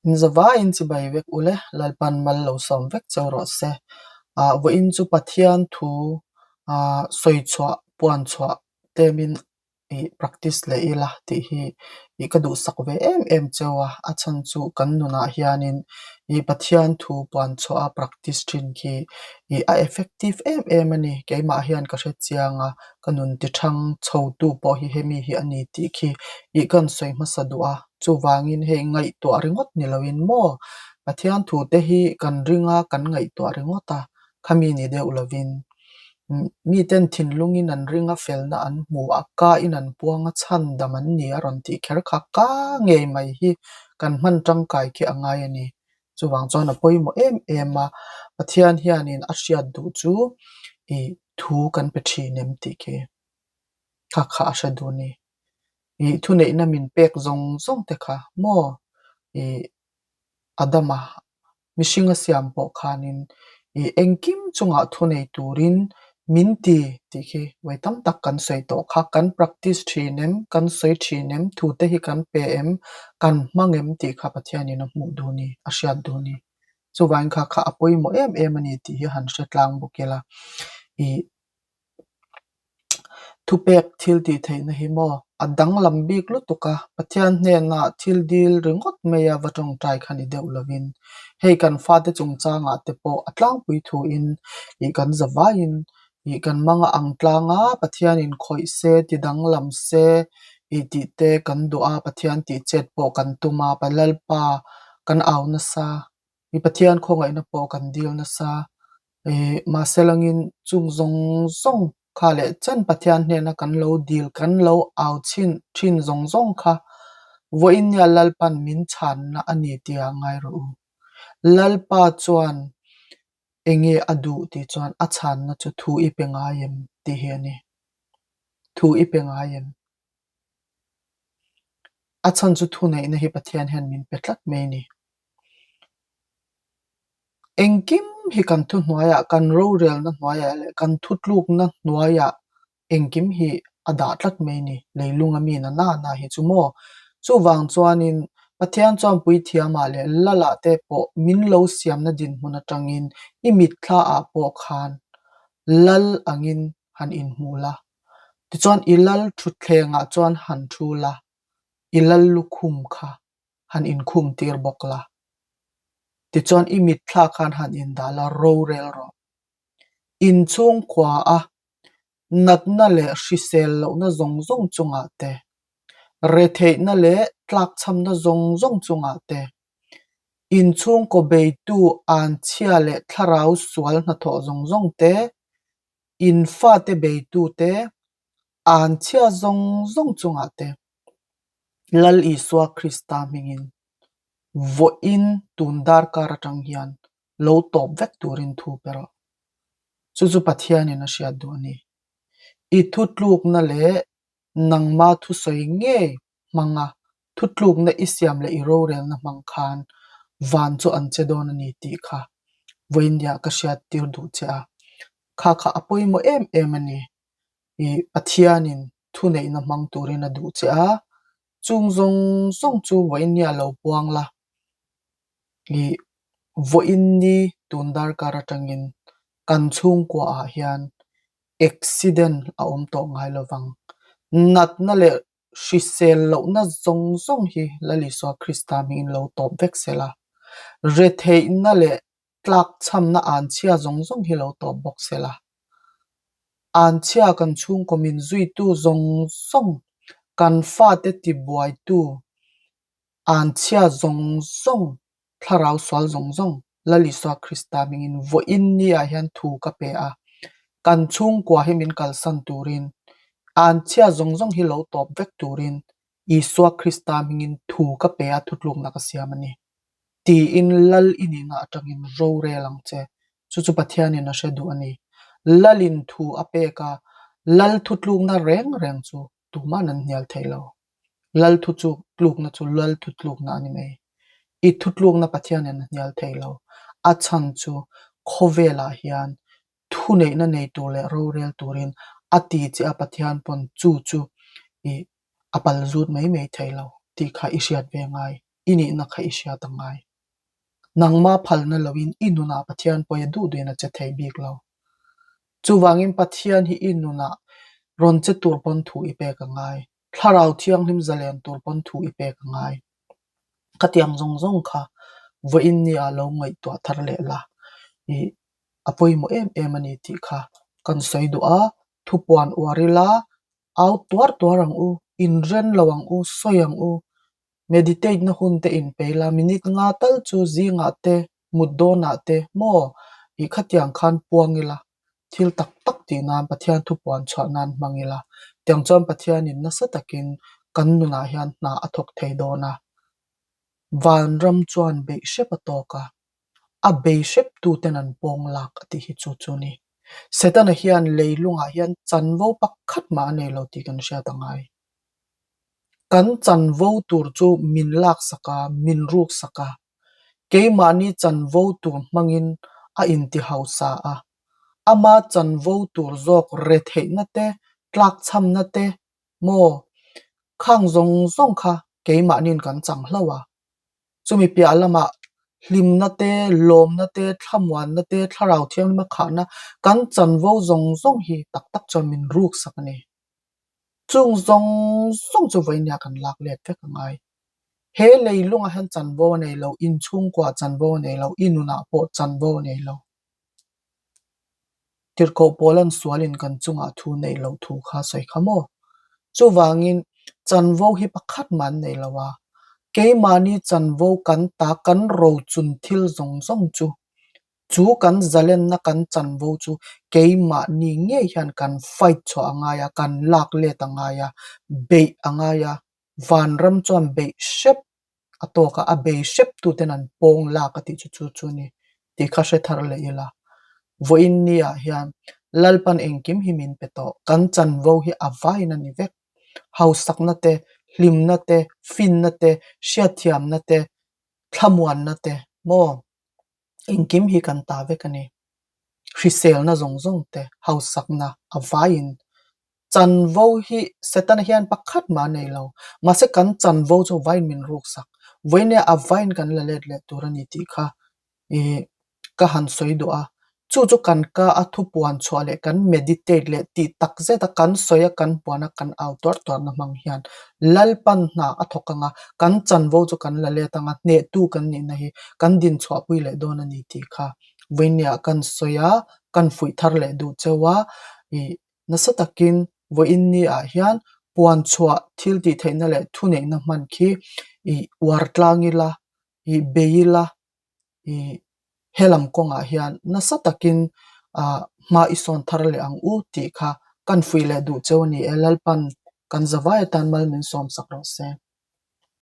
In zavaiin chibai vek ule, Lalpan mal lo sawm vek cheu rawh se. Ah vawiin chu Pathian thu ah sawi chhuah, puan chhuah temin ih practice leh ila tih hi ih ka duhsak ve em em cheu a, a chhan chu kan nunah hianin ih Pathian thu puan chhuah a practice thin khi ih a effective em em a ni. Keimah hian ka hre chiang a, ka nun ti thang chhotu pawh hi hemi hi a ni tih khi ih ka han sawi hmasa duh a. Chuvangin hei ngaihtuah ringawt ni loin maw Pathian thute hi kan ring a, kan ngaihtuah ringawt a, khami ni deuh lovin miten thinlungin an ring a, felna an hmu a, kain an puang a, chhandam an ni a rawn tih kher kha ka ngei mai hi kan hman tangkai khi a ngai a ni. Chuvang chuan a pawimawh em em a, Pathian hianin a hriat duh chu ih thu kan pe thin em tih khi kha kha a hre duh a ni. Ih thuneihna min pek zawng zawng te kha maw ih Adama mihring a siam pawh khanin ih engkim chungah thunei turin min ti tih khi vawi tam tak kan sawi tawh kha. Kan practice thin em? Kan sawi thin em? Thute hi kan pe em? Kan hmang em tih kha Pathianin a hmuh duh a ni, a hriat duh a ni. Chuvangin kha kha a pawimawh em em a ni tih hi han hre tlang bawk ila. Ih Thupek thil tih theihna hi maw a danglam bik lutuk a, Pathian hnenah thil dil ringawt mai a va tawngtai kha ni deuh lovin hei kan fate chungchangah te pawh a tlangpui thuin ih kan zavaiin ih kan manga ang tlang a, Pathianin khawih se ti danglam se ih tih te kan duh a, Pathian tih chet pawh kan tum a, Lalpa kan au nasa. Mi Pathian khawngaihna pawh kan dil nasa. Ih mahse langin chung zawng zawng kha leh chen Pathian hnena kan lo dil, kan lo au chhin thin zawng zawng kha vawiin nia Lalpan min chhanna a ni tia ngai rawh u. Lalpa chuan enge a duh tih chuan a chhanna chu thu i pe ngai em tih hi a ni. Thu i pe ngai em? A chhan chu thuneihna hi Pathian hian min pe tlat mai a ni. Engkim hi kan thuhnuaiah, kan rorelna hnuaiah leh kan thutlukna hnuaiah engkim hi a dah tlat mai a ni. Leilunga mi na na na hi chu maw? Chuvang chuanin Pathian chuan puithiamah leh Lalah te pawh min lo siamna dinhmun atangin i mitthlaah pawh khan Lal angin han inhmu la. Tichuan i lal thutthlengah chuan han thu la, i lal lukhum kha han inkhum tir bawk la. Tichuan i mitthla khan han indah la, rorel rawh. Inchhungkua a natna leh hrisel lohna zawng zawng chungah te, retheihna leh tlakchhamna zawng zawng chungah te, inchhungkaw beitu anchhia leh thlarau sual hnathawh zawng zawng te, In fate beitute anchhia zawng zawng chungah te Lal Isua Krista hmingin vawiin tun darkar atang hian lo tawp vek turin thu pe rawh. Chu chu Pathianin a hriat duh a ni. I thutlukna leh nangma thusawi ngei hmanga thutlukna i siam leh i rorelna hmang khan van chu an che dawn a ni tih kha vawiindia ka hriat tir duh che a, kha kha a pawimawh em em a ni. I Pathianin thuneihna hmang turin a duh che a, chung zawng zawng chu vawiinnia lo puang la, i vawiinni tun darkar atangin kan chhungkuaah hian accident a awm tawh ngai lovang. Natna leh hrisel lohna zawng zawng hi Lal Isua Krista hmingin lo tawp vek sel a, retheihna leh tlakchhamna anchhia zawng zawng hi lo tawp bawk sel a. Anchhia kan chhungkaw min zuitu zawng zawng, kan fate tibuaitu anchhia zawng zawng, thlarau sual zawng zawng Lal Isua Krista hmingin vawiin ni ah hian thu ka pe a, kan chhungkua hi min kalsan turin, anchhia zawng zawng hi lo tawp vek turin Isua Krista hmingin thu ka pe a, thutlukna ka siam a ni. Tiin Lal i nihna atangin rorel ang che. Chu chu Pathianin a hre duh a ni. Lalin thu a pek a, Lal thutlukna reng reng chu Tuman an hnial thei lo. Lal thu chu tlukna chu lal thu tlukna a ni mai. I thu tlukna Pathianin a hnial thei lo. A chhan chu khawvelah hian thuneihna nei tur leh rorel turin a ti che a Pathian pawn chu chu i a pal zut mai mai thei lo tih kha i hriat ve ngai. I nihna kha i hriat a ngai. Nangma phalna loin i nunah Pathian pawi a duh duhin a che thei bik lo. Chuvangin Pathian hi i nunah rawn che tur pawn thu i pek a ngai. Thlarau Thianghlim zalen tur pawn thu i pek a ngai. Khatiang zawng zawng kha vawiin ni ah lo ngaihtuah thar leh la i a pawimawh em em a ni tih kha kan sawi duh a, thupuan uar ila au tuar tuar ang u, inren lo ang u, sawi ang u, meditate na hun te inpei la, minute nga tal chu zingah te mut dawnah te maw ih khatiang khan puang ila, thil tak tak tih nan Pathian thupuan chhuah nan hmang ila, tiang chuan Pathianin nasa takin kan nunah hian hna a thawk thei dawn a, vanram chuan beih hrep a tawk a, a bei hrep tuten an pawng lak a tih hi chu chu a ni. Setana hian leilungah hian chanvo pakhat mah a nei lo tih kan hriat a ngai. Kan chanvo tur chu min laksak a, min ruksak a, Keimahni chanvo tur hmangin a inti hausa a, ama chanvo tur zawk retheihna te, tlakchhamna te maw khang zawng zawng kha keimahniin kan chang hlauh a. Chumi piah lamah hlimna te, lawmna te, thlamuanna te, thlarau thianghlim a khahna kan chanvo zawng zawng hi tak tak chuan min ruksak a ni. Chung zawng zawng chu vawinia kan lak let vek a ngai. He leilungah hian chanvo a nei lo, inchhungkuah chanvo a nei lo, i nunah pawh chanvo a nei lo. Tirhkoh Paula'n sualin kan chungah thu neih loh thu kha sawi kha maw? Chuvangin chanvo hi pakhat mah an nei lo a, keimahni chanvo kan ta kan rochun thil zawng zawng chu Chu kan zalenna kan chanvo chu keimahni ngei hian kan fight chhuah a ngai a, kan lak let a ngai a, beih a ngai a, vanram chuan beih hrep a tawk a, a bei hrep tuten an pawng lak a tih chu chu chu a ni tih kha hre thar leh ila. Vawiin ni ah hian Lalpan engkim hi min pe tawh, kan chanvo hi a vain a ni vek. Hausakna te, hlimna te, finna te, hriatthiamna te, thlamuanna te maw? Engkim hi kan ta vek a ni. Hriselna zawng zawng te, hausakna a vaiin chanvo hi Setana hian pakhat mah a nei lo. Mahse kan chanvo chu vaiin min ruksak. Vawinia a vaiin kan la let leh tur a ni tih kha ih ka han sawi duh a. Chu chu kan ka a thupuan chhuah leh kan meditate leh tih tak zet a kan sawi a kan puan a kan au tuar tuar na hmang hian Lalpan hna a thawk ang a, kan chanvo chu kan la let ang a, hnehtu kan nihna hi kan din chhuahpui leh dawn a ni tih kha vawinia kan sawi a, kan fuih thar leh duh cheu a, ih nasa takin vawiin ni ah hian puan chhuah thil tih theihna leh thuneihna hman khi ih uar tlang ila, ih bei ila, ih helam kawngah hian nasa takin ah hma i sawn thar leh ang u tih kha kan fuih leh duh cheu a ni e. Lalpan kan zavai atan mal min sawm sak rawh se.